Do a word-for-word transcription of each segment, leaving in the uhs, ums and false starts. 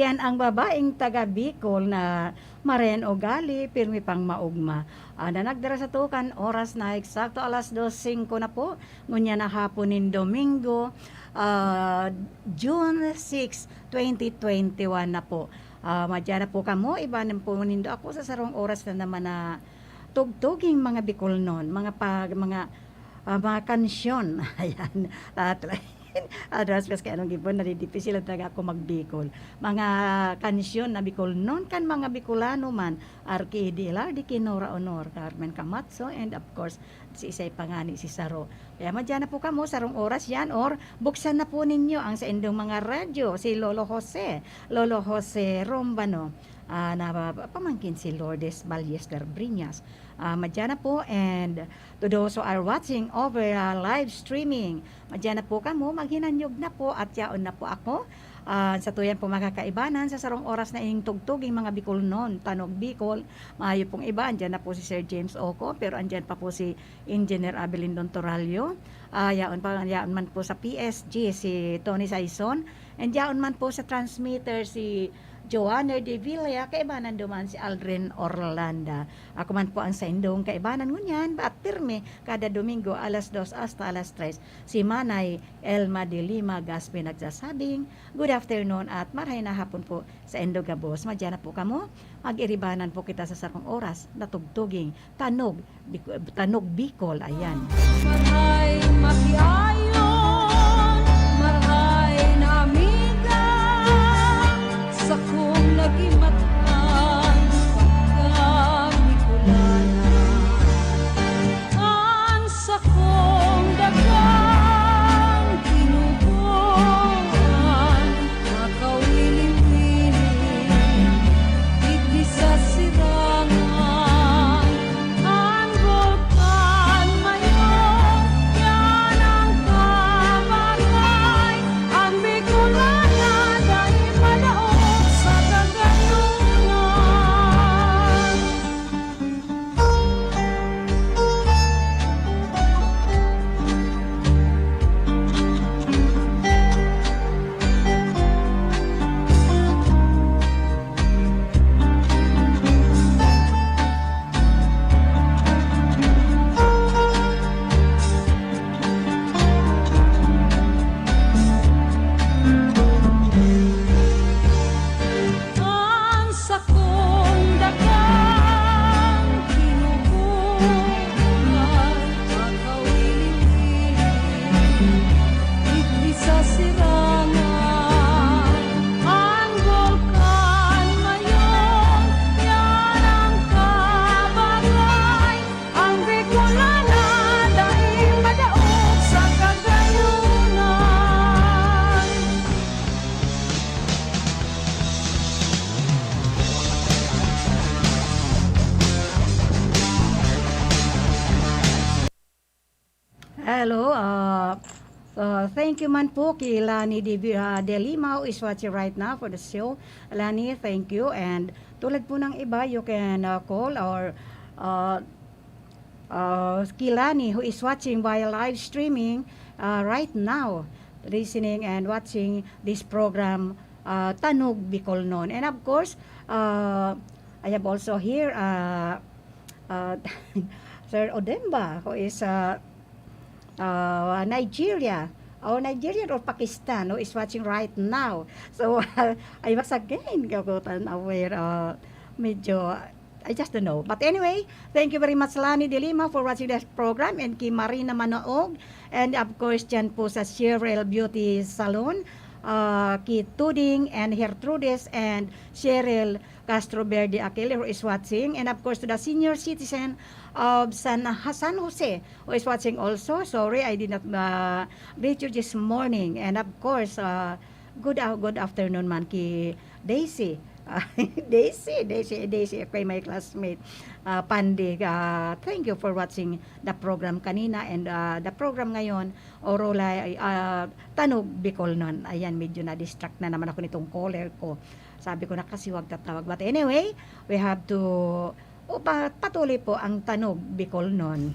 Yan ang babaeng taga Bicol na maren ugali, pirmi pang maugma. Ah, na nagdara sa tukan, oras na eksakto alas dos singko na po. Ngunyan na hapon nin Domingo, ah, June six, twenty twenty-one na po. Ah, madya na po kamo, ibanan po nindo ako sa sarong oras na naman na tugtuging mga Bicolnon, mga pag-, mga, ah, mga kansyon. Ayan. At, adas, mas kaya nung gibo, nadidipisilan talaga ako magbikol. Mga kansyon na Bicolnon, kan mga Bicolano man, Arki Dilar, Dicky Nora Honor, Carmen Camacho, and of course, si Isay Pangani, si Saro. Kaya madya na po kamo, sarong oras yan, or buksan na po ninyo ang saindong mga radyo, si Lolo Jose, Lolo Jose Rombano, ah, na pamangkin si Lourdes Ballester Briñas. Ah, madya na po, and to those who are watching over, ah, live streaming, madya na po kamo, maghinanyog na po at yaon na po ako. Ah, sa tuyan po, mga kakaibanan, sa sarong oras na ining tugtuging mga Bicolnon, Tanog Bicol, maayo pong iba, andyan na po si Sir James Oco, pero andyan pa po si Engineer Abelindon Torallo. Ah, yaon pa, yaon man po sa P S G si Tony Saison, and yaon man po sa transmitter si Joanne de Villa, kaibanan duman si Aldrin Orlanda. Ako man po ang saindong kaibanan ngunyan, at pirmi kada Domingo alas dos hasta alas tres, si Manay Elma de Lima Gaspi nagsasabing, "Good afternoon at marahay na hapon po sa indo gabos." Madya na po kamo, mag-iribanan po kita sa sarong oras na tugtuging Tanog, Bic-, Tanog Bicol, ayan. Marhay makiayon, marhay na amiga, sakong nagimatan, pagka-Bicolana. An sakong dagang tinubuan, makawiling-wiling, digdi sa sirangan. An bulkan mayo, yan ang kabagay. An Bicolana, dai madaog sa kagayunan. An sakong dagang tinubuan, makawiling-wiling, digdi sa sirangan. An bulkan mayo, yan ang kabagay. An Bicolana, dai madaog sa kagayunan. Hello, ah, ah, thank you man po ki Lani de Vi-, ah, de Lima, who is watching right now for the show. Lani, thank you. And tulad po ng iba, you can, ah, call or, ah, ah, ki Lani, who is watching via live streaming, ah, right now, listening and watching this program, ah, Tanog Bicolnon. And of course, ah, I have also here, ah, ah, Sir Odemba, who is, ah, ah, Nigeria. Oh, Nigerian or Pakistan, who is watching right now. So, I was again kakutan aware, ah, medyo, I just don't know. But anyway, thank you very much, Lani de Lima, for watching this program, and ki Marina Manaog, and of course, dyan po sa Cheryl Beauty Salon, ah, ki Tuding and Gertrudes and Cheryl Castro Verde Aquilero is watching, and of course, to the senior citizen of San, San Jose who is watching also. Sorry, I did not, ah, greet you this morning. And of course, ah, good, ah, good afternoon man ki Daisy. Ah, Daisy, Daisy, Daisy, ako ay my classmate. Ah, Pandi, ah, thank you for watching the program kanina and, ah, the program ngayon, Orolay, ah, Tanog Bicolnon. Ayan, medyo na-distract na naman ako nitong caller ko. Sabi ko na kasi wag tatawag. But anyway, we have to, o, pa-, patuloy po ang Tanog Bicolnon.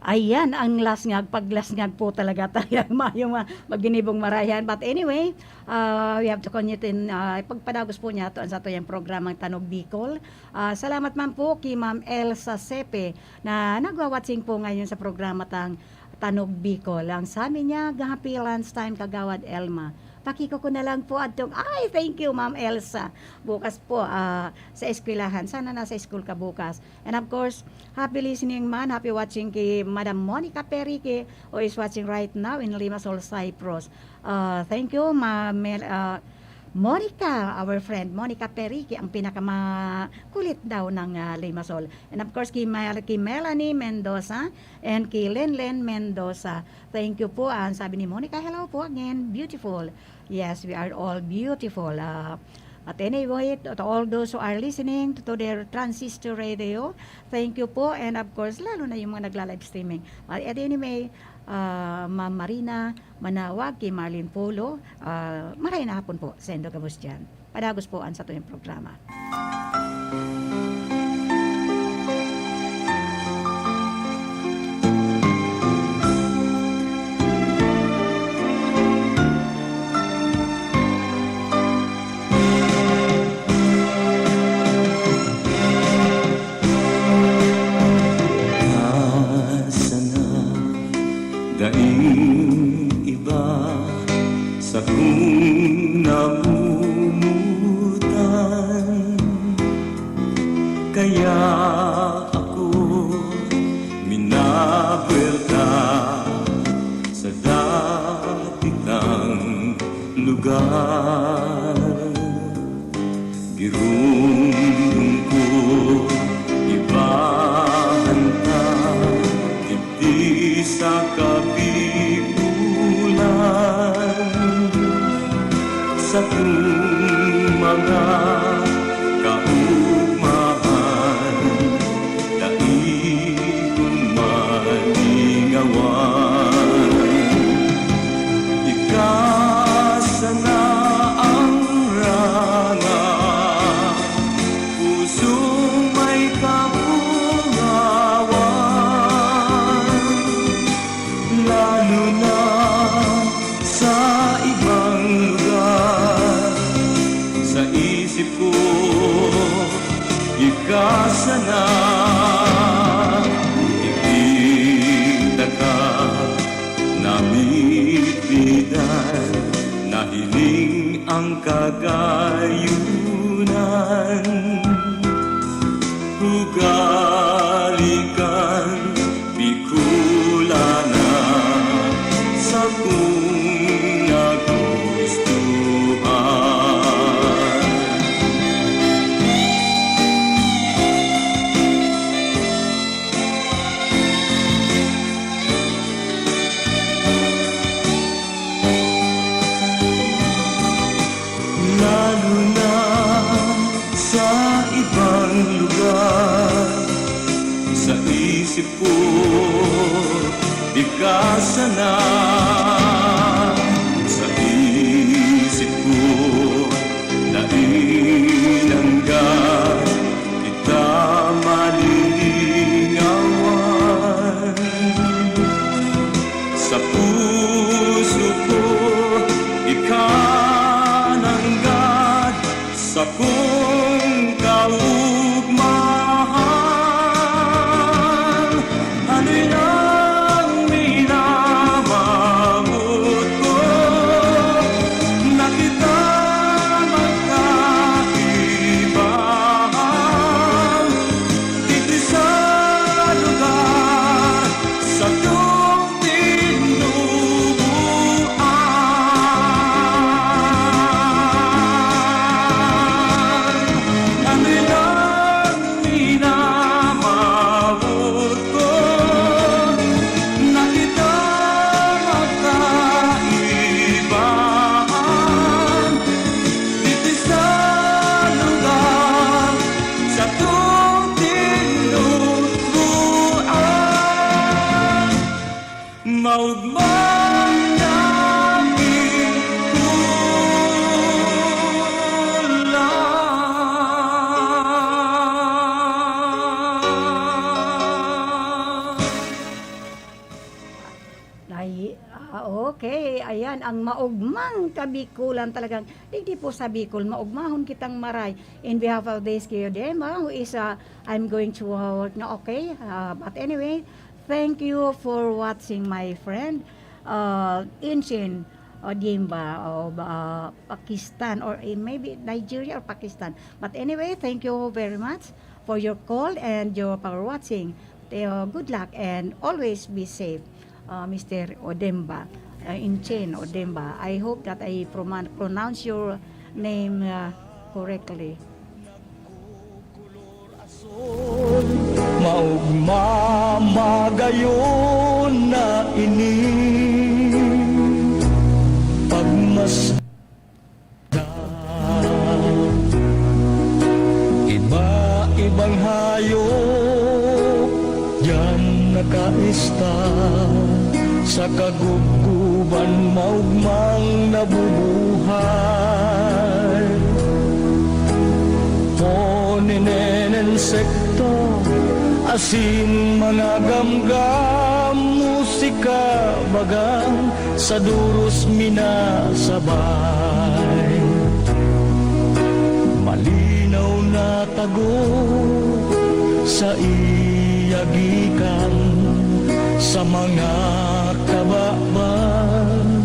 Ayan, ang lasngag, paglasngag po talaga tayo, mayong ma-, maginibong marayan. But anyway, ah, we have to continue, ah, pagpadagos po niya to ang satuyang programang Tanog Bicol. Ah, salamat man po kay Ma'am Elsa Sepe na nagwa-watching po ngayon sa programa tang Tanog Bicol. Ang sabi niya, "Happy lunch time, Kagawad Elma." Pakiko ko na lang po adtong, ay, thank you, Ma'am Elsa. Bukas po, ah, sa eskwelahan. Sana nasa school ka bukas. And of course, happy listening man, happy watching kay Madam Monica Perique, who is watching right now in Limassol, Cyprus. Ah, thank you, Ma-, Mel-, ah, Monica, our friend, Monica Perique, ang pinakamakulit daw ng, ah, Limassol. And of course, kay Mel-, kay Melanie Mendoza and kay Lenlen Mendoza. Thank you po. Ang sabi ni Monica, "Hello po again, beautiful." Yes, we are all beautiful. Ah, at anyway, to, to all those who are listening to, to their transistor radio, thank you po. And of course, lalo na yung mga nagla-live streaming. Ah, at anyway, ah, Ma'am Marina Manawag, kay Marlene Polo, ah, maray na hapon po, sendo gabos dyan. Padagos po ang satuyang programa. Sana daing iba sakong namomotan. Kaya ako minabwelta sa dati tang lugar. Giromdom ko, ibahan ta, digdi sa Kabikulan. Satong mga kaugmahan, dai ko malingawan. Ika sana ang ranga, pusong may kapungawan, lalo na sa ibang lugar. Sa isip ko, ika sana, ipinta ka, namitbidan, nahiling ang kagayunan. Ugali kan Bicolana, sakong nagustuhan. Lalo na sa ibang lugar, sa isip ko, ika sana. Sa isip ko, dai nanggad kita malilingawan. Sa puso ko, ika nanggad, sakong kaugmahan. Haloy nang minamang Okay, ayan, ang maugmang Kabikulan talagang, digdi po sa Bicol, maugmahon kitang maray. In behalf of this Kuya Dema, who is, uh, I'm going to, uh, work na, okay? Uh, but anyway, thank you for watching, my friend. Uh, Inchin Odimba of, uh, Pakistan, or, eh, maybe Nigeria or Pakistan. But anyway, thank you very much for your call and your, for watching. Teo, good luck and always be safe, uh, Mister Odemba, uh, Inchen Odemba. I hope that I proman-, pronounce your name, uh, correctly. Maugma, magayon na ini. Pagmas Iba-ibang hayop diyan nakaista, sa kagubguban maugmang nabubuhay. Poninen, insekto, asin mga gamgam, musika, bagang sa duros minasabay. Malinaw na tago saiya gikan sa mga kababan.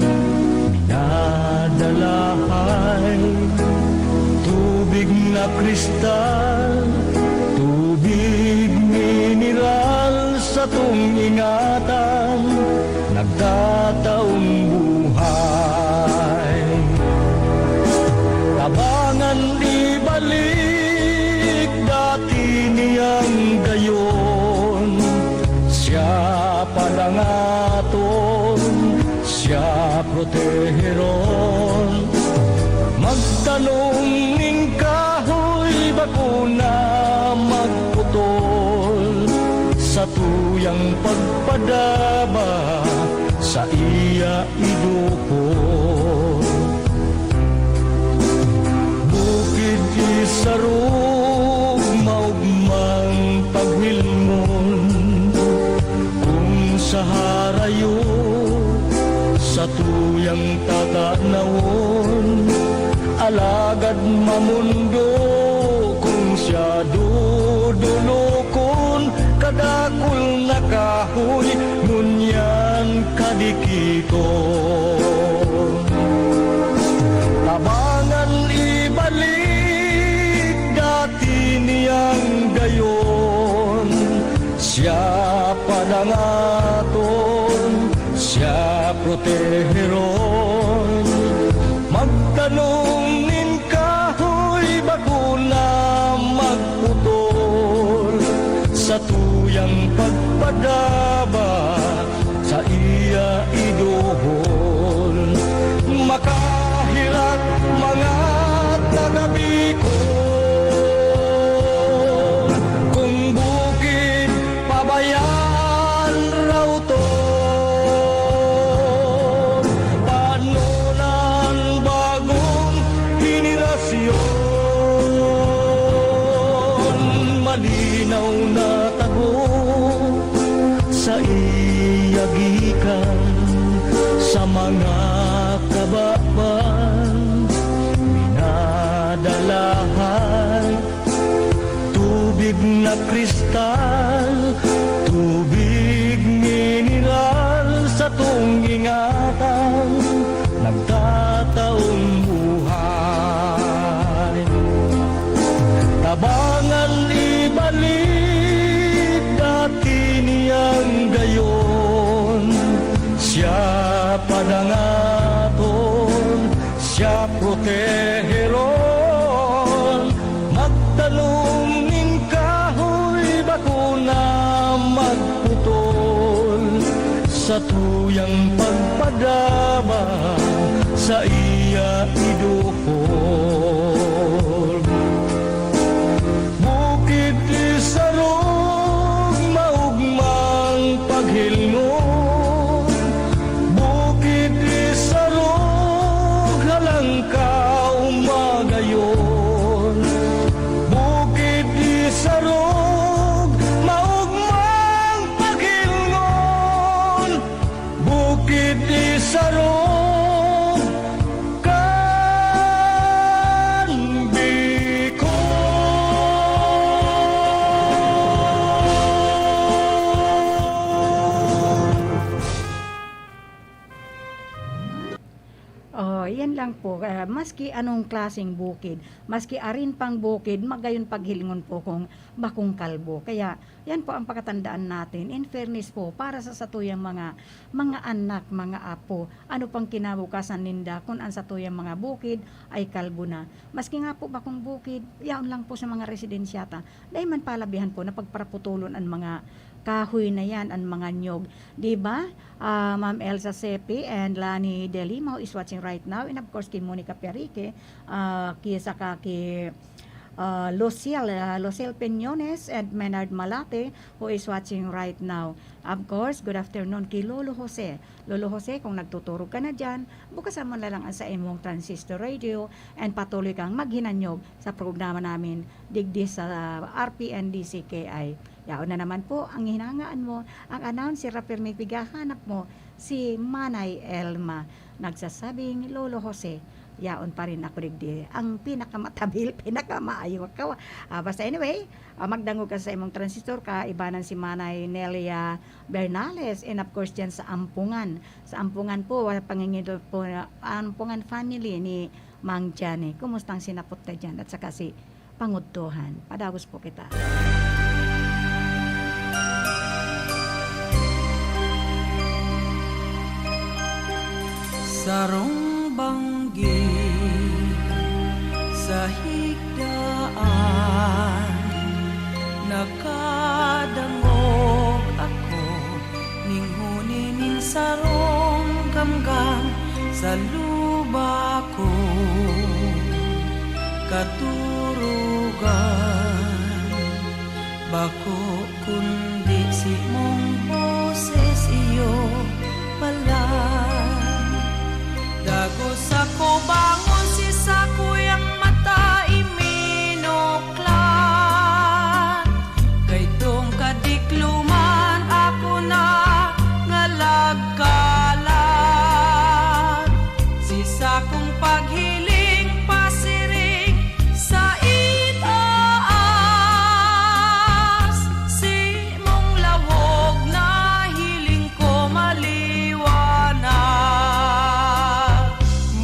Minadalahay tubig na kristal, tubig mineral, satong ingatan, nagtataong buhay. Tabangan ibalik dati niyang gayon, siya padangaton, siya proteheron. Magtanom nin kahoy, bako na magputol, satuyang pagpadaba saiya idukol. Bukid isarog, maugmang paghilmon, kun sa harayo satuyang tatanawon. Alagad mamondo kun siya dodolokon, kadakul na kahoy ngunyan kadikiton. Tabangan ibalik dati niyang gayon, siya padangaton, siya proteheron. Magtanom nin kahoy, bako na magputol, satuyang pagpadaba saiya iduhol. Makahirak mga taga Bicol, kun bukid pabayaan, rawton, panonan, bagong henerasyon. Malinaw na tago saiya gikan sa mga kababan, minadalahay tubig na kristal, tubig mineral, satong ingatan, nagtataong buhay. Tabangan ibalik dati niyang gayon, siya padangaton, siya proteheron. Magtanom nin kahoy, bako na magputol, satuyang pagpadaba saiya iduhol. Bukid isarog, maugmang paghilngon, bukid isarog, halangkaw magayon. Bukid isarog, maugmang paghilngon, bukid po, ah, maski anong klaseng bukid, maski arin pang bukid, magayon paghilingon po kung bakong kalbo. Kaya, yan po ang pakatandaan natin. In fairness po, para sa satuyang mga, mga anak, mga apo, ano pang kinabukasan ninda kung ang satuyang mga bukid ay kalbo na? Maski nga po bakong bukid, yaon lang po sa mga residensyata. Dai man palabihan po na pagparaputulon an mga kahoy na yan, an mga niyog. Di ba? Ah, Ma'am Elsa Sepi and Lani De Lima, who is watching right now, and of course, kay Monica Piarique, ah, ki, saka ki, ah, Luciel, ah, Luciel Peñones and Menard Malate, who is watching right now. Of course, good afternoon kay Lolo Jose. Lolo Jose, kung nagtuturog ka na diyan, bukasan mo na lang ang sa imong transistor radio and patuloy kang maghinanyog sa programa namin digdi sa R P N D C K I. Yaon na naman po ang hinangaan mo, ang announcer na pirmi pighahanap mo, si Manay Elma, nagsasabing, "Lolo Jose, yaon pa rin ako digdi." Ang pinakamatabil, pinakamaayong kawa-, ah, basta anyway, ah, magdangog ka sa imong transistor, kaibanan si Manay Nelia Bernales, and of course, dyan sa Ampungan. Sa Ampungan po, ah, pangingilo po, ah, Ampungan family ni Mang Johnny. Kumustang sinapot ka dyan? At saka si Pangudtohan. Padagos po kita. Sarong banggi sa higdaan, nakadangog ako ning huni nin sarong gamgam sa luba ko. Katurugan, bako kundi simong boses iyo palan. Dagos ako bangon si sakuyang mata iminuklat. Kaidtong kadikloman ako na ngalagkalag. Si sakong paghiling pasiring sa itaas, simong lawog na hiling ko maliwanag.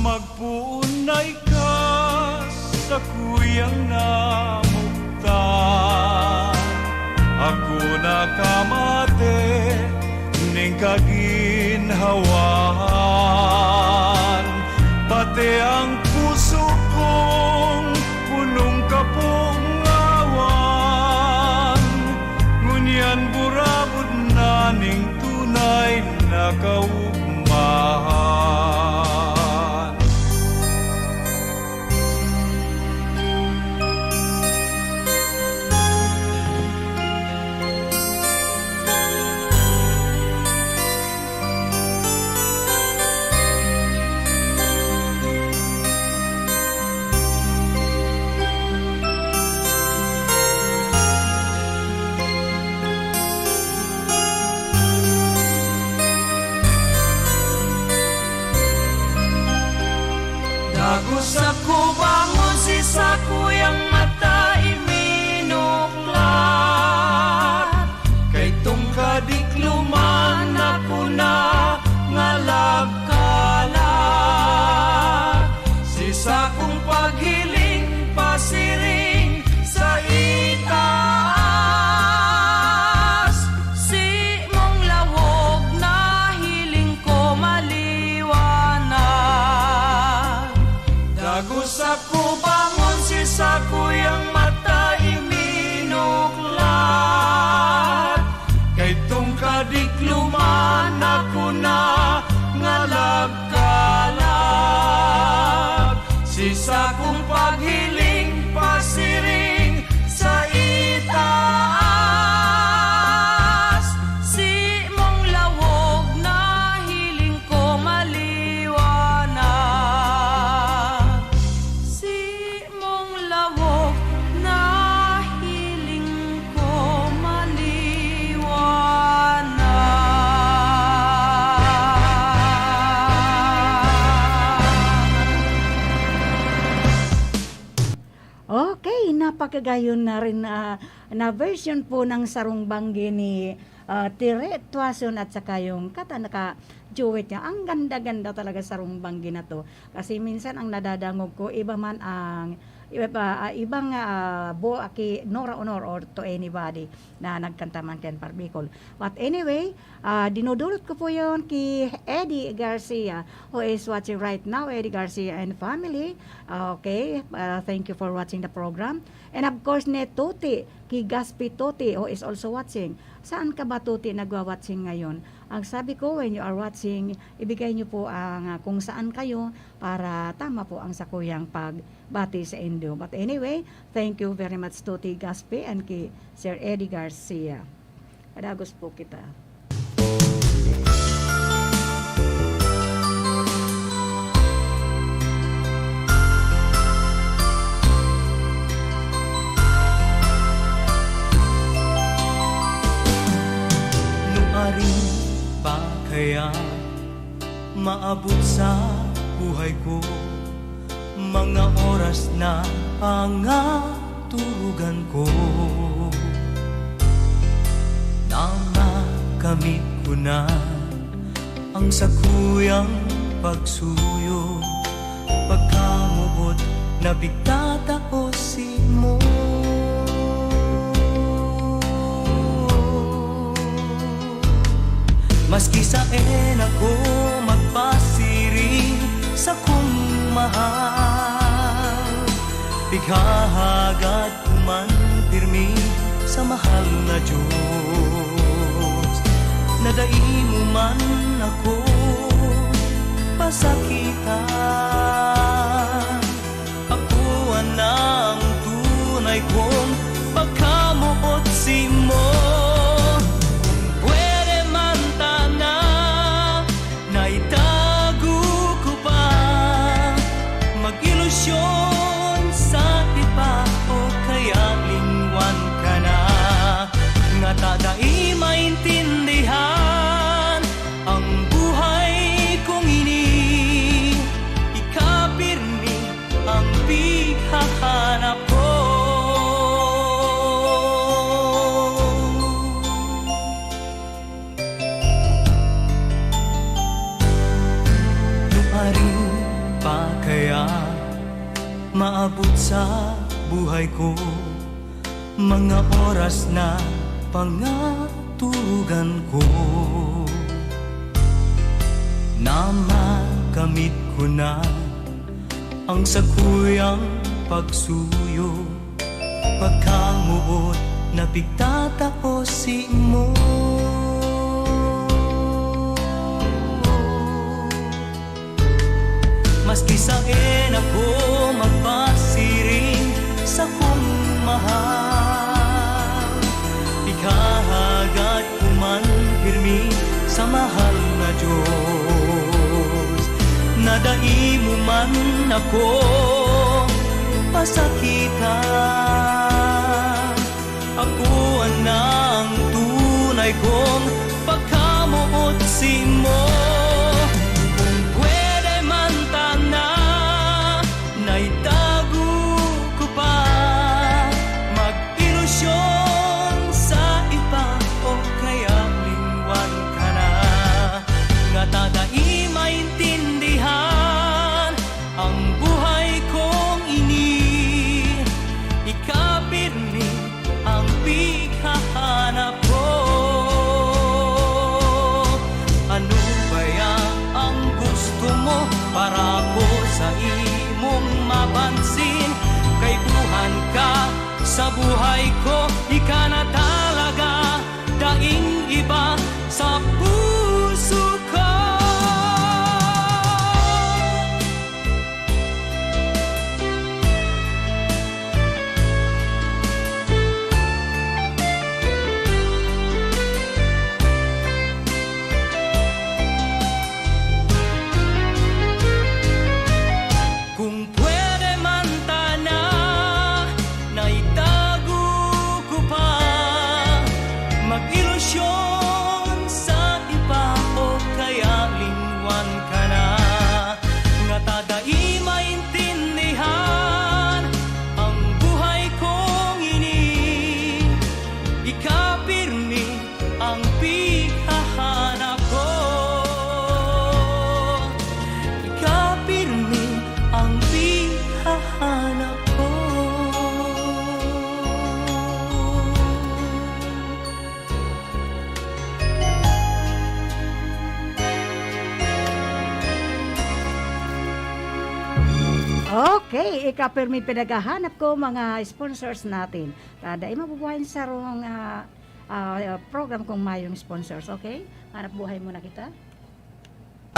Magpoon na ika sakuyang namugtan. Ako nakamate ning kaginhawahan, pati ang puso kong punong kapungawan. Ngunyan burabod na ning tunay na kaugmahan. Dagos ako bangon si sakuyang mata iminuklat. Kaitong kadikloman ako na ngalagkalag. Si sakong paghiling pasiring sa itaas. Simong lawog na hiling ko maliwanag. Dagos ako bangon si sakuyang mata iminuklat. Kaitong kadikloman ako na ngalagkalag. Si sakong paghiling pasiring sa itaas. Simong lawog na hiling ko maliwanag. Simong lawog na hiling ko maliwanag. Gayon na rin, ah, na version po ng Sarong Banggi ni, ah, Tere Tuason at saka yung kata naka-duet niya. Ang ganda-ganda talaga Sarong Banggi na 'to. Kasi minsan ang nadadangog ko, iba man ang, iba pa, ah, ibang, ah, bo-, ki Nora Honor or to anybody na nagkanta man kan Parbicol. But anyway, ah, dinudulot ko po 'yon ki Eddie Garcia, who is watching right now, Eddie Garcia and family. Ah, okay, ah, thank you for watching the program. And of course, ni Tuti, ki Gaspi Tuti, who is also watching. Saan ka ba, Tuti, nagwa-watching ngayon? Ang sabi ko, when you are watching, ibigay niyo po ang, ah, kung saan kayo para tama po ang sakuyang pagbati sa indo. But anyway, thank you very much, Tuti Gaspi and ki Sir Eddie Garcia. Kadagos po kita. Nuarin pa kaya maabot sa buhay ko mga oras na pangaturugan ko, na makamit ko na ang sakuyang pagsuyo, pagkamoot na pigtatao simo. Maski saen ako magpasiring sakong mahal, pighahagad ko man pirmi sa mahal na Diyos, na dai mo man ako pasakitan. Ako an ang tunay kong pagkamoot simo. Kung pwede man tana, na itago ko pa, mag-ilusyon sa iba o kaya lingwan ka na. Ngata dai maintindihan ang buhay kong ini, ika pirmi ang pighahanap ko. Nuarin pa kaya maabot sa buhay ko mga oras na pangaturugan ko, na makamit ko na ang sakuyang pagsuyo, pagkamoot na pigtatao simo. Maski saen ako magpasiring sakong mahal, ighahagad ko man pirmi sa mahal na Diyos, na dai mo man ako pasakitan. Ako an ang tunay kong pagkamoot simo. Kung pwede man tana, na itago ko pa, mag-ilusyon sa iba o kaya lingwan ka na. Ngata dai maintindihan ang buhay kong ini, ika pirmi ang pighahanap ko. Ano kaya ang gusto mo para ko sa imong mapansin? Kaipuhan ka sa buhay ko, ika na talaga, daing iba sa puso ko. Kung pwede man tana, na itago ko pa, mag-ilusyon sa iba o kaya lingwan ka na. Ngata dai maintindihan ang buhay kong Okay, ika pirmi pinaghahanap ko mga sponsors natin. Ta dai mabubuhay an sarong, ah, ah, program kung mayong sponsors, okay? Hanap buhay muna kita.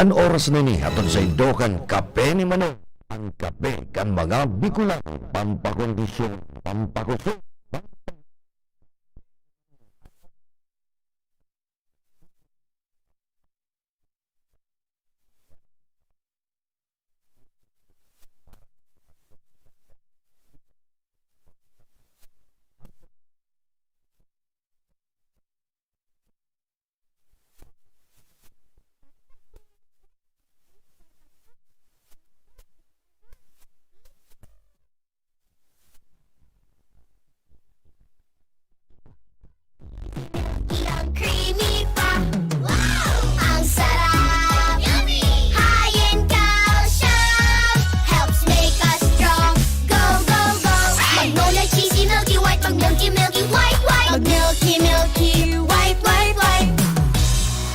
An oras na ini hatod saindo kan Kape ni Manong, an kape kan mga Bicolano, pampakondisyon, pampakusog. Ang creamy pa. Wow! Ang sarap. Yummy! High in calcium. Helps make us strong. Go, go, go. Magnolia cheesy milky white. Mag milky milky white, white. Mag milky milky white, white, white.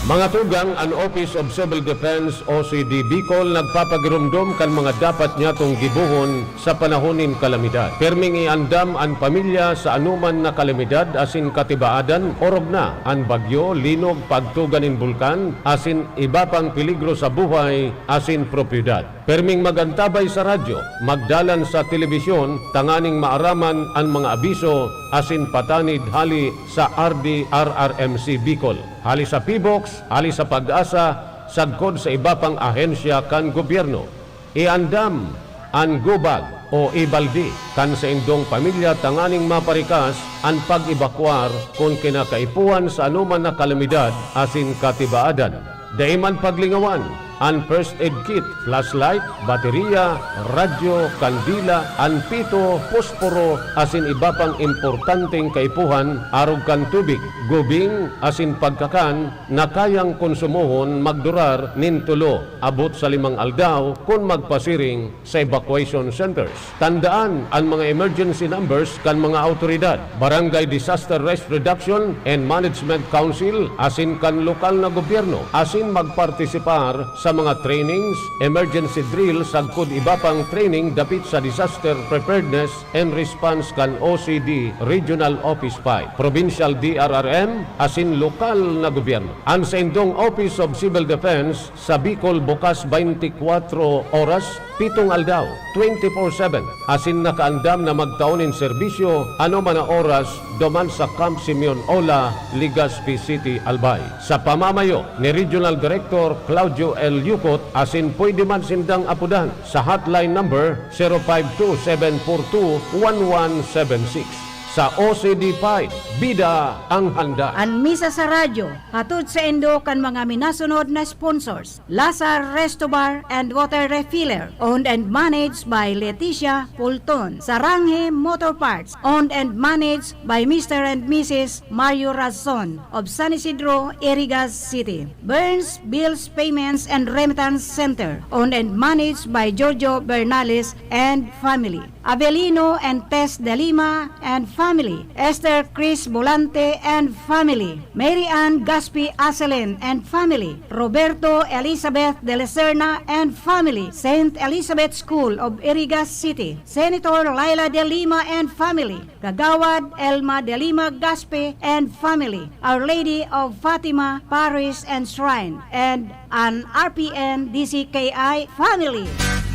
Mga tugang, an Office of Civil Defense, O C D Bicol, nagpapagiromdom kan mga dapat nyatong gibohon sa panahon nin kalamidad. Pirming iandam an pamilya sa anoman na kalamidad asin katibaadan, orog na an bagyo, linog, pagtuga nin bulkan, asin iba pang peligro sa buhay asin propiedad. Pirming mag-antabay sa radyo, magdalan sa telebisyon tanganing maaraman an mga abiso asin patanid hali sa R D R R M C Bicol, hali sa PHIVOLCS, hali sa PAGASA, sagkod sa iba pang ahensya kan gobyerno. Iandam an go bag o e-balde kan saindong pamilya tanganing maparikas an pag-ebakwar kun kinakaipuhan sa anoman na kalamidad asin katibaadan. Dai man paglingawan an first aid kit, flashlight, bateriya, radyo, kandila, an pito, posporo, asin iba pang importanteng kaipuhan arog kan tubig, gubing, asin pagkakan na kayang konsumohon magdurar nin tolo abot sa limang aldaw kun magpasiring sa evacuation centers. Tandaan an mga emergency numbers kan mga awtoridad, Barangay Disaster Risk Reduction and Management Council asin kan lokal na gobyerno, asin magpartisipar sa mga trainings, emergency drill sagkod iba pang training dapit sa disaster preparedness and response kan O C D, Regional Office five, Provincial D R R M, asin lokal na gobyerno. An saindong Office of Civil Defense sa Bicol bukas twenty-four oras, pitong aldaw, twenty-four seven, asin nakaandam na magtao nin serbisyo anoman na oras duman sa Camp Simeon Ola, Legazpi City, Albay. Sa pamamayo ni Regional Director Claudio L. Yucot, asin pwede man sindang apodan sa hotline number zero five two seven four two one one seven six. Sa O C D five, bida ang handa. An misa sa radyo, hatod saindo kan mga minasunod na sponsors: Lazar Resto Bar and Water Refiller, owned and managed by Leticia Pulton. Saranghe Motor Parts, owned and managed by Mister and Missus Mario Razon of San Isidro, Irigas City. Burns Bills Payments and Remittance Center, owned and managed by Jojo Bernales and family. Avelino and Tess de Lima and family. Esther Chris Volante and family. Mary Ann Gaspi Aselen and family. Roberto Elizabeth de la Serna and family. Saint Elizabeth School of Irigas City. Senator Laila de Lima and family. Kagawad Elma de Lima Gaspe and family, Our Lady of Fatima Parish and Shrine, and an R P N D C K I family.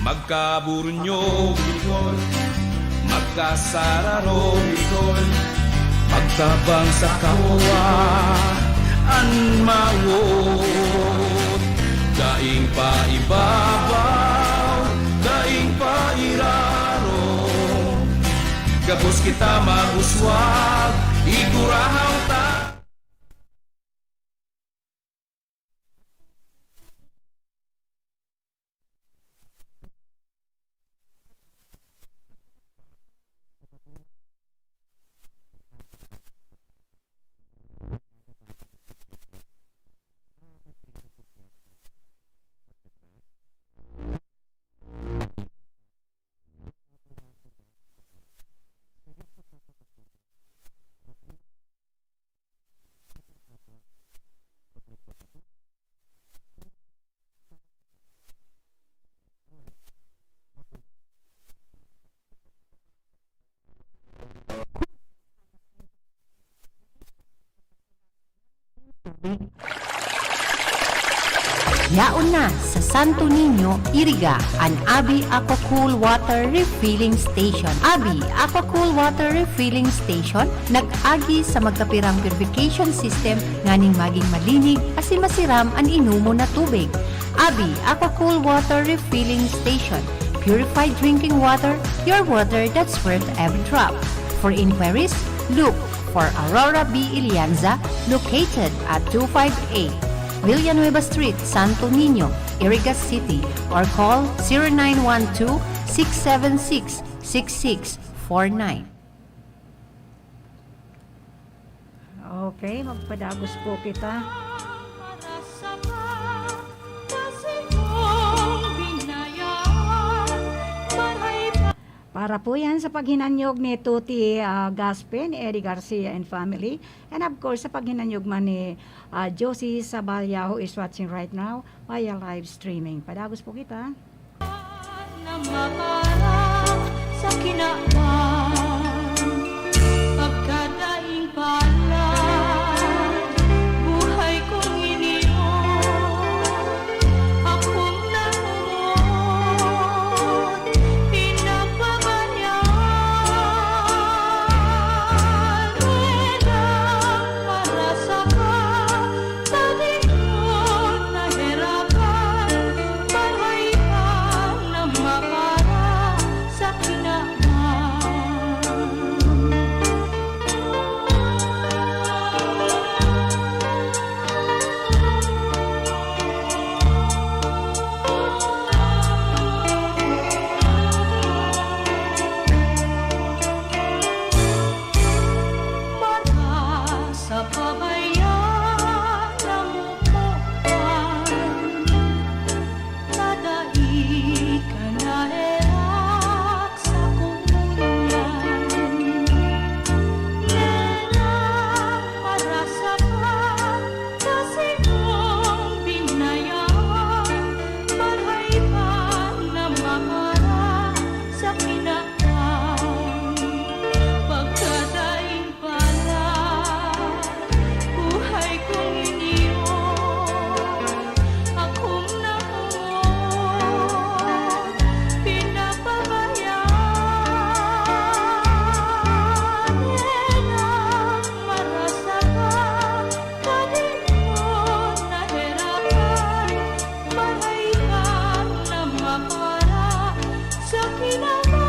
Magkaburunyo, Bicol. Magkasararo, Bicol. Magtabang sa kapwa an mawot. Daing paibabaw, daing pairaro. Gabos kita mag-uswag, igurahang ta. Yaon na sa Santo Niño, Iriga, an Abi Aquacool Water Refilling Station. Abi Aquacool Water Refilling Station nag-agi sa magkapirang purification system nganing magin malinig asin masiram an inomon na tubig. Abi Aquacool Water Refilling Station. Purified drinking water, your water that's worth every drop. For inquiries, look for Aurora B Ilianza, located at two five eight Villanueva Street, Santo Niño, Iriga City, or call zero nine one two, six seven six, six six four nine. Okay, magpadagos po kita. Para po yan sa paghinanyog ni Tuti, ah, Gaspe, ni Eddie Garcia and family. And of course, sa paghinanyog man ni, ah, Josie Sabalya, who is watching right now via live streaming. Padagos po kita. Na mapara sa kinaban, pagkadaing pala, buhay kong iniyon, akong naumot, pinapabayaan, walang marasa ka, sa likod nahirapan, maray pa na mapara sa kinaban. Mata sa pabayaan na mukuan, nadai ka na herak sa kungunyan. Merang marasa ka sa sinong binayawan, maray pa na mapara sa kinaban. Pagkadaing pala, buhay kong iniyon, akong naumot, pinapabayaan. Merang marasa ka, kadimot naherakan, maray ka na mapara sa kinaban.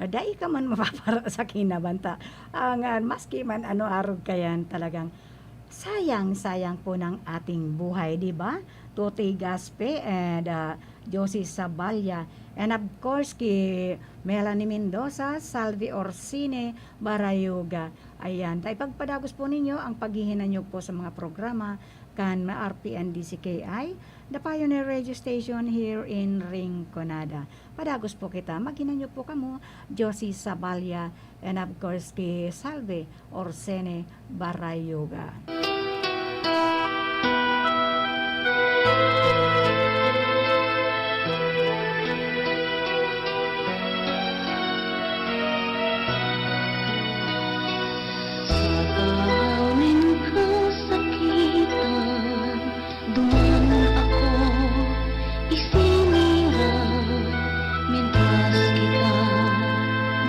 Ah, dai ka man mapapara sa kinaban ta. Ang, ah, maski man ano arog ka yan, talagang sayang-sayang po ng ating buhay, di ba? Tutoy Gaspe and, ah, Josie Sabalya. And of course, ki Melanie Mendoza, Salvi Orsine Barayoga. Ayan, ta ipagpadagos po ninyo ang paghihinanyog po sa mga programa kan R P N D C K I, the Pioneer Radio Station here in Rinconada. Padagos po kita. Maghinanyog po kamo, Josie Sabalya, and of course, ki Salve Orsene Barayoga. Sa tahaw nin kasakitan, duman ako isinira, mintras kita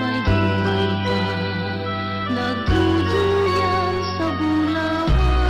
may buhay pa, nagduduyan sa bulawan.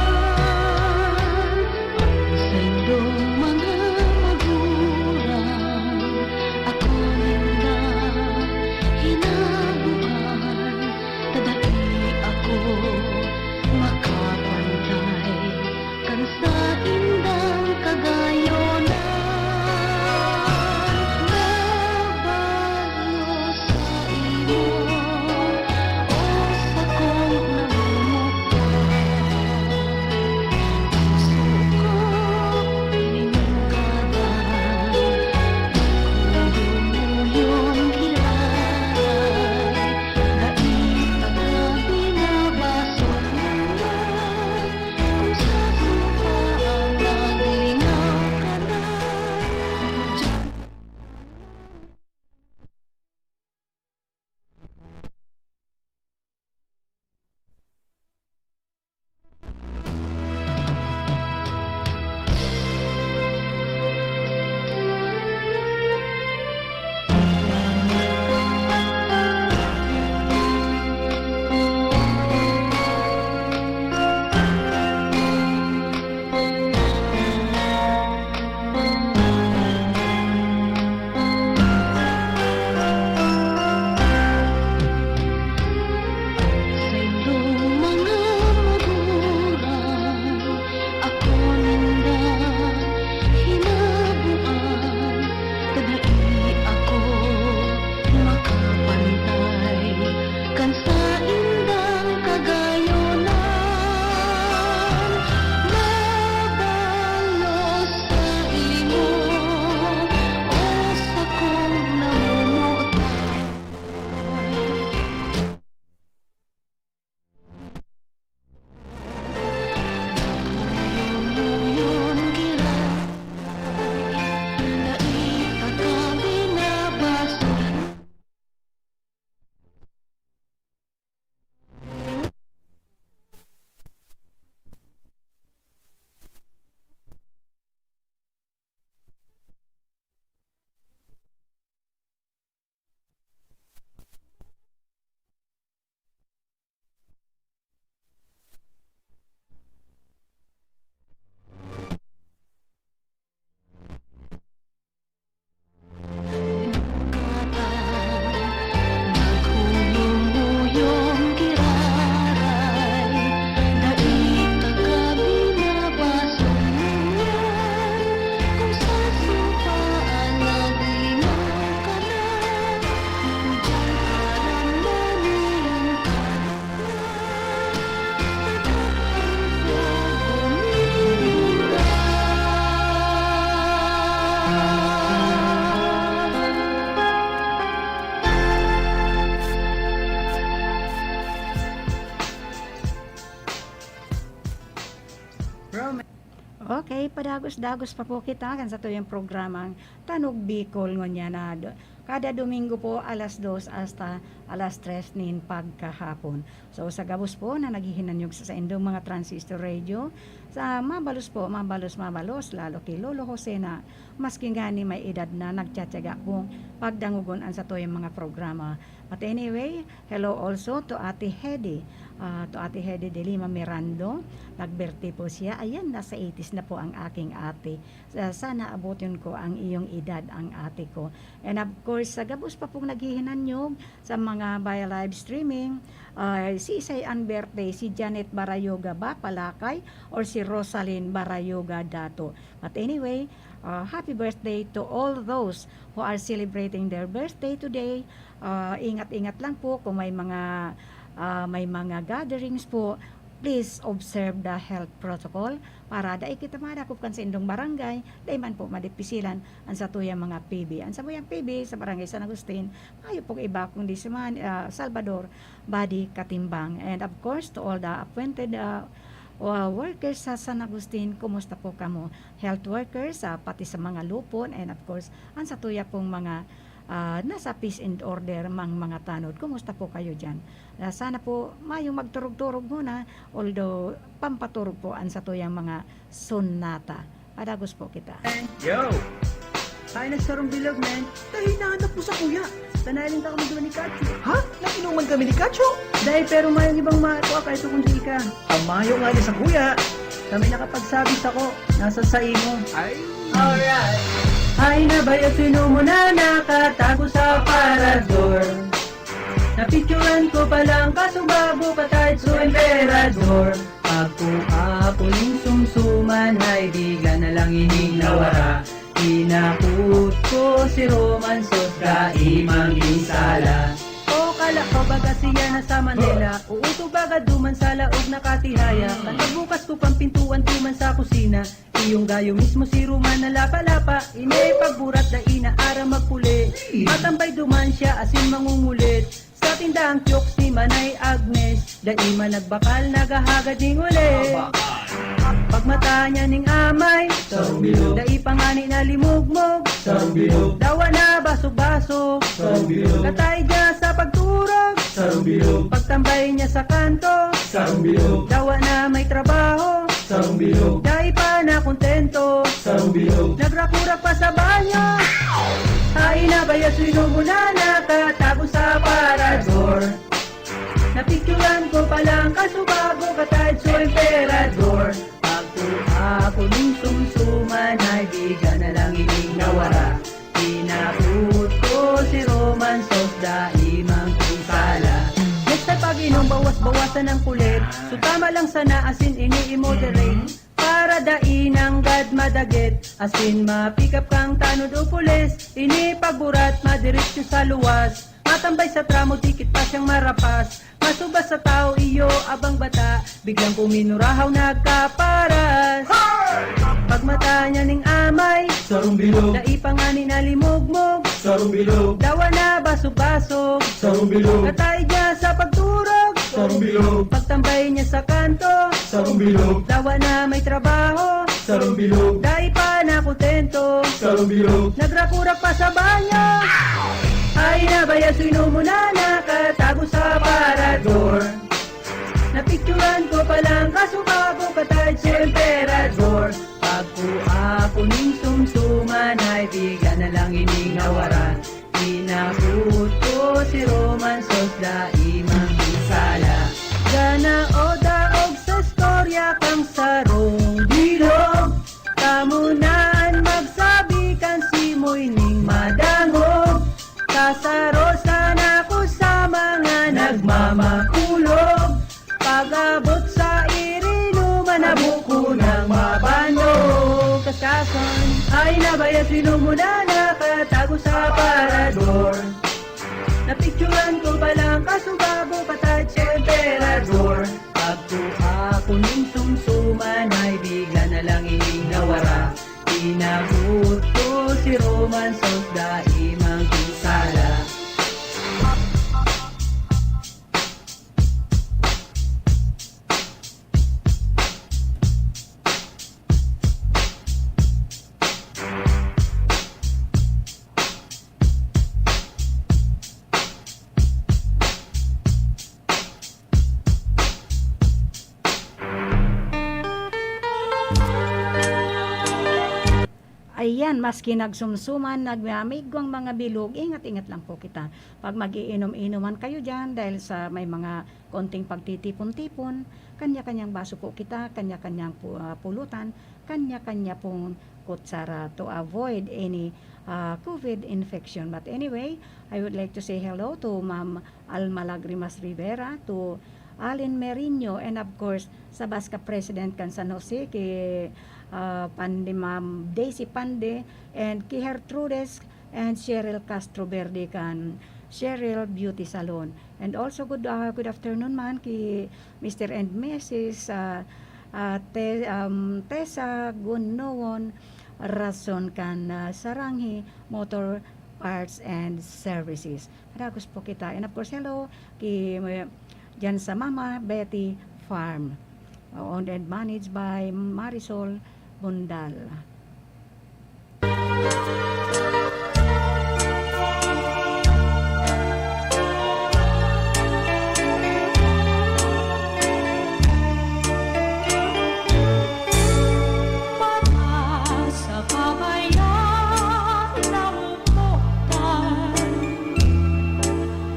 Padagos-dagos pa po kita kan satuyang programang Tanog Bicol ngunyan na do-, kada Domingo po alas dos hasta alas tres nin pagkahapon. So, sa gabos po na naghihinanyog sa saindong mga transistor radio, sa mabalos po, mabalos, mabalos, lalo ki Lolo Jose na maski ngani may edad na, nagtiyatiyaga pong pagdangogon an satuyang mga programa. But anyway, hello also to Ate Hedy. Ah, to Ate Hedy de Lima Mirando. Nag-birthday po siya. Ayan, nasa eighties na po ang aking ate. Sa-, sana abutin ko ang iyong edad, ang ate ko. And of course, sa gabos pa pong naghihinanyog sa mga via live streaming, ah, si isay ang birthday, si Janet Barayoga ba, Palakay, or si Rosalyn Barayoga Dato? But anyway, ah, happy birthday to all those who are celebrating their birthday today. Ah, ingat-ingat lang po kung may mga, ah, may mga gatherings po. Please observe the health protocol para dai kita madakop kan saindong barangay, dai man po madipisilan ang satuyang mga P B. Ang satuyang P B sa Barangay San Agustin, mayo pong iba kundi si Man-, ah, Salvador Body Katimbang. And of course, to all the appointed, ah, uh, workers sa San Agustin, kumusta po kamo? Health workers, ah, pati sa mga lupon, and of course, ang satuya pong mga, ah, nasa peace and order mang mga tanod. Kumusta po kayo diyan? Ah, sana po mayong magturog-turog muna, although pampaturog po ang satuyang mga sonata. Padagos po kita. Yo! Ay, nagsarong bilog, men. Dahil nahanap mo sa kuya. Tanaling ka kami duman ni Kacho. Ha? Nag-inuman kami ni Kacho? Dahil pero mayong ibang makuha kayo kung di ka. Ang mayo nga ni sa kuya. Kami nakapagsabi sa ko, nasa sa imo. Ay! Alright! Ay, nabayag sino mo na nakatago sa parador. Napicturan ko pa lang kaso bago ka tayo sa emperador. Pagkua ko ning sumsuman ay bigla na lang ining nawara. Tinakot ko si Roman Sos dai man ginsala. O kala ko baga siya na sa Manila. Uuto baga duman sa laog nakatihaya. Pagbukas ko pang pintuan duman sa kusina. Iyong gayo mismo si Roman na lapa-lapa. Ini pagburat dai na aram magpuli. Matambay duman siya asin mangungulit. Sa tindahang kioks ni Manay Agnes, dai man nagbakal, naghahagad ning ulit. Pagmata niya ning amay, sarong bilog. Dai pa ngani nalimugmog, sarong bilog. Dawa na basog-basog, sarong bilog. Kataig niya sa pagturog, sarong bilog. Pagtambay niya sa kanto, sarong bilog. Dawa na may trabaho, sarong bilog. Dai pa nakontento, sarong bilog. Nagrakurak pa sa banyo. Ay, nabaya sino mo na nakatago sa parador. Napicturan ko pa lang kaso bago ka tayo sa emperador. Pagkua ko ning sumsuman ay bigla na lang ining nawara. Tinakot ko si Roman Sos dai man ginsala. Next time pag-inom, bawas-bawasan ang kulit. So tama lang sana asin ini i-moderate. Para dai nanggad madagit, asin ma-pick up kang tanod o pulis. Ini pagburat, madiretso sa luwas. Matambay sa tramo, dikit pa siyang marapas. Masubas sa tao, iyo abang bata. Biglang kuminurahaw, nagkaparas. Pagmata niya ning amay, sarong bilog. Dai pa ngani nalimugmog, sarong bilog. Dawa na basog-basog, sarong bilog. Kataig niya sa pagturog, sarong bilog. Pagtambay niya sa kanto, sarong bilog. Dawa na may trabaho, sarong bilog. Dai pa nakontento, sarong bilog. Nagrakurak pa sa banyo. Ay, nabaya sino mo na nakatago sa parador. Napicturan ko pa lang kaso bago ka tayo sa emperador. Pagkua ko ning sumsuman ay bigla na lang ining nawara. Tinakot ko si Roman Sos dai man ginsala. Gana o daog sa istorya kang sarong bilog. Kamo na an magsabi kan simoy ning madangog. Kasarosa na ko sa mga nagmamakulog. Pag-abot sa irinuman, habo ko nang mabanog. Kaskason, ay nabaya sino mo na nakatago sa parador. Napicturan ko pa lang kaso bago pa tayo sa emperador. Pagkua ko ning sumsuman ay bigla na lang ining nawara. Tinakot ko si Roman Sos dai man ginsala. Maski nagsumsuman, nagmamigwang mga bilog, ingat-ingat lang po kita. Pag mag-iinom-inuman kayo diyan dahil sa may mga konting pagtitipon-tipon, kanya-kanyang baso po kita, kanya-kanyang pu-, ah, pulutan, kanya-kanya pong kutsara to avoid any, ah, COVID infection. But anyway, I would like to say hello to Ma'am Alma Lagrimas Rivera, to Allen Merino, and of course, sa Basca President kan San Jose, ki, ah, Pande, Ma'am Daisy Pande, and ki Gertrudes and Cheryl Castro Verde kan Cheryl Beauty Salon. And also, good, ah, good afternoon man ki Mister and Missus, ah, ah, Te-, um, Tessa Gunowon Rason kan, ah, Saranghe Motor Parts and Services. Dagos po kita. And of course, hello ki, uh, dyan sa Mama Betty Farm. Owned and managed by Marisol Bundal. Sa pabayan na upuan,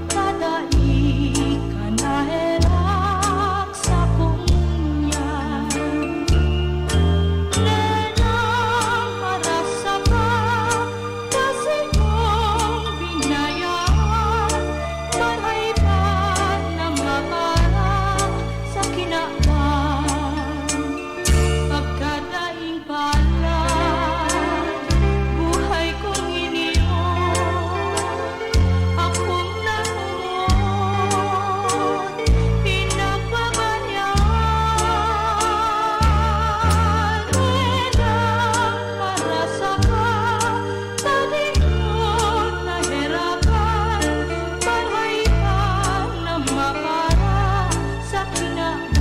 kadai ka naherak sa kunyan. Nenang marasa ka, kasi kung binayaan, maray pa na mapara sa kinaban. Pagkadaing pala, buhay kong iniyon, akong nahumot, pinagbabayaan. Merang marasa ka, sa di ko naherakan, maray pa na mapara sa kinaban.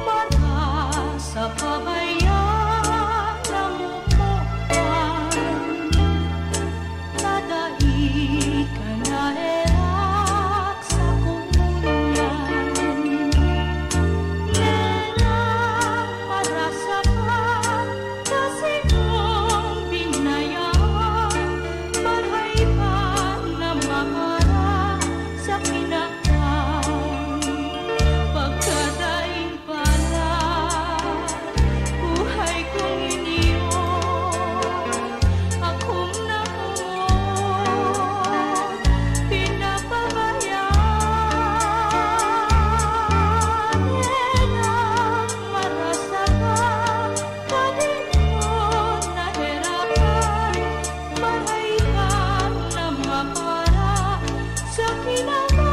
Mata sa pabayan na mukuan, kadai ka naherak sa kunyan. Nenang marasa ka, kasi kung binayaan, maray pa na mapara sa kinaban. Pagkadaing pala, buhay kong iniyon, akong nahumot, pinapabayaan. Nenang marasa ka, kadai ko naherakan, maray pa na mapara sa kinaban.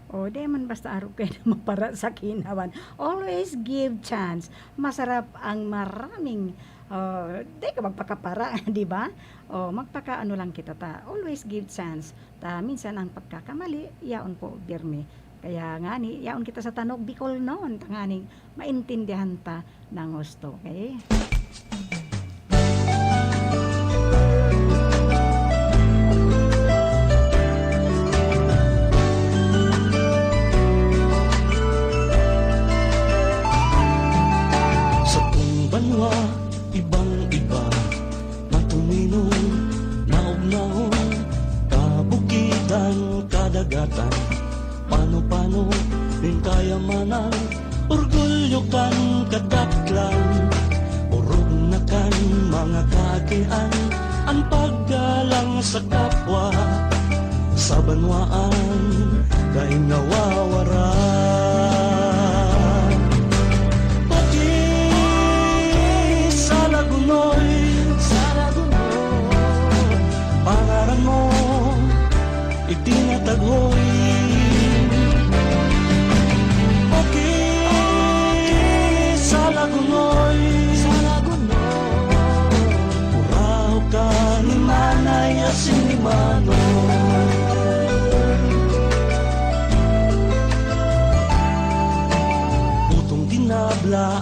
O, di man basta arog kayo na mapara sa kinaban. Always give chance. Masarap ang maraming, ah, di ka magpakapara, di ba? O, magpakaano lang kita ta. Always give chance. Ta, minsan ang pagkakamali, yaon po, birmi. Kaya ngani, yaon kita sa Tanog Bicolnon, tanganing maintindihan ta ng husto, okay? Satong banwa, ibang-iba, matuminon, naog-naog, kabukidan, kadagatan, pano-pano, nin kayamanan, orgulyo kan kadaklan, orog na kan mga kaakian, an paggalang sa kapwa, sa banwaan, dai nawawara. Pati sa Lagunoy, sa Lagunoy, pangaran mo, itinatagoy. Okay, sa Lagunoy, sa Lagunoy, puraho ka ni Manay.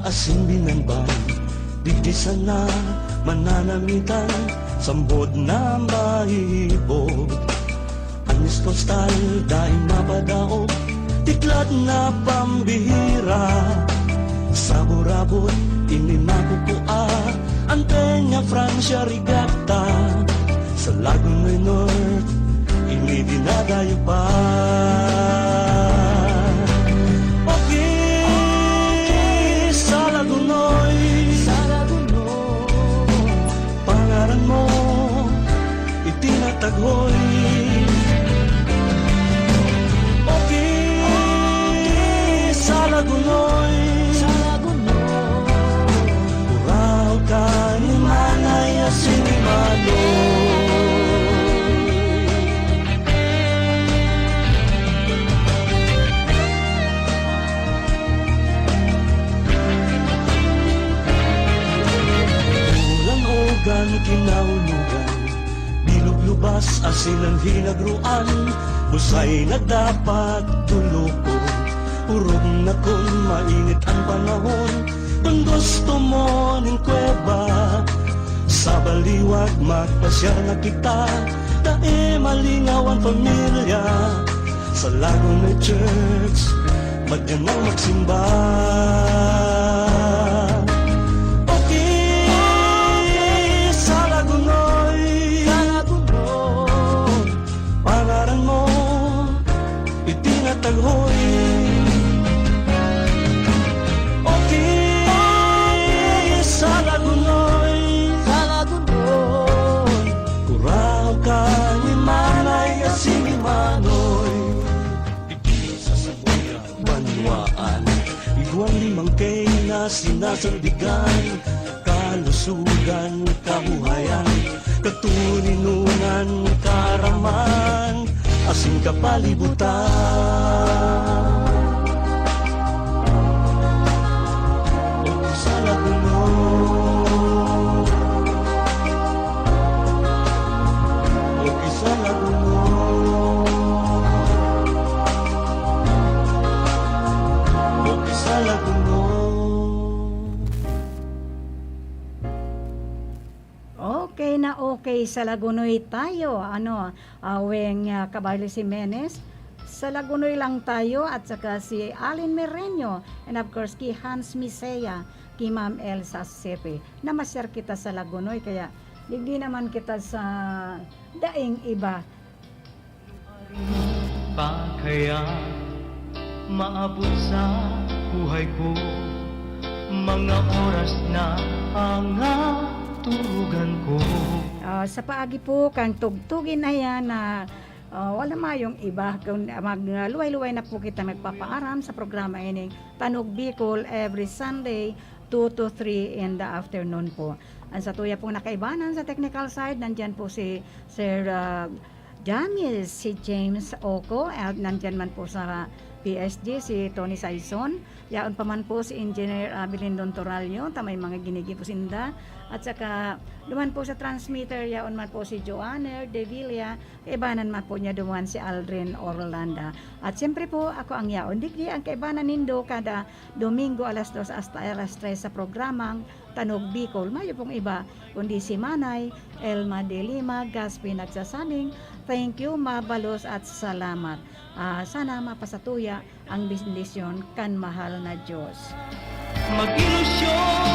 Asin binanban, digdi sana mananamitan, sambod na mahihibog. An Miss Costal, daing mapadaog, tiklat na pambihira. Sa burabot, ini makukua, an Peña Francia Regatta. Sa Lagonoy North, ini dinadayo pa. Okay, sa Lagonoy, sa Lagonoy, pangaran mo, itinataghoy. Okay, sa Lagonoy, sa Lagonoy, kurahaw ka ni Manay asin ni Manoy. Ulan-ugan, kinaulogan, bilog lubas, asin an hinagruan, busay na dapat tulukon. Orog na kun mainit an panahon, kun gusto mo nin kuweba, sa baliwag magpasyar na kita, dai malingaw an pamilya. Sa Lagonoy Church, madyan nang magsimba. Okay, sa Lagonoy, sa Lagonoy, pangaran mo, itinataghoy. Okay, sa Lagonoy, sa Lagonoy, kurahaw ka ni Manay asin ni Manoy. Digdi sa Sambuya, banwaan, igwang limang K na sinasandigan, kalusugan, kabuhayan, katuninonan, kaaraman, asin kapalibutan. Okay, sa Lagonoy. Okay, sa Lagonoy. Okay, sa Lagonoy. Okay na okay sa Lagonoy tayo. Ano, ah, Weng, ah, Caballo Ximenes, sa Lagonoy lang tayo, at saka si Allen Mereño, and of course, ki Hans Misea, ki Ma'am Elsa Sepe. Namasyar kita sa Lagonoy, kaya digdi naman kita sa daing iba. Pa kaya maabot sa buhay ko, mga oras na pangaturugan ko. Ah, sa paagi po kan tugtugin na yan na, ah, wala mayong iba, kun magluway-luway na po kita magpapaaram sa programa ining Tanog Bicol every Sunday, two to three in the afternoon po. Ang satuya pong nakaibanan sa technical side, nandyan po si Sir, ah, Jamis, si James Oco, at nandyan man po sa P S D si Tony Saison. Yaon pa man po si Engineer Abilindon Torallo, ta may mga ginigibo sinda. At saka, duman po sa transmitter, yaon man po si Joanner Devilla, kaibanan man po niya duman si Aldrin Orlanda. At siyempre po, ako ang yaon. Digdi ang kaibanan nindo kada Domingo alas dos hasta alas tres sa programang Tanog Bicol. Mayo pong iba kundi si Manay Elma de Lima Gaspi nagsasabing, "Thank you, mabalos at salamat." Ah, sana mapasatuya ang bendisyon kan mahal na Diyos. Mag-ilusyon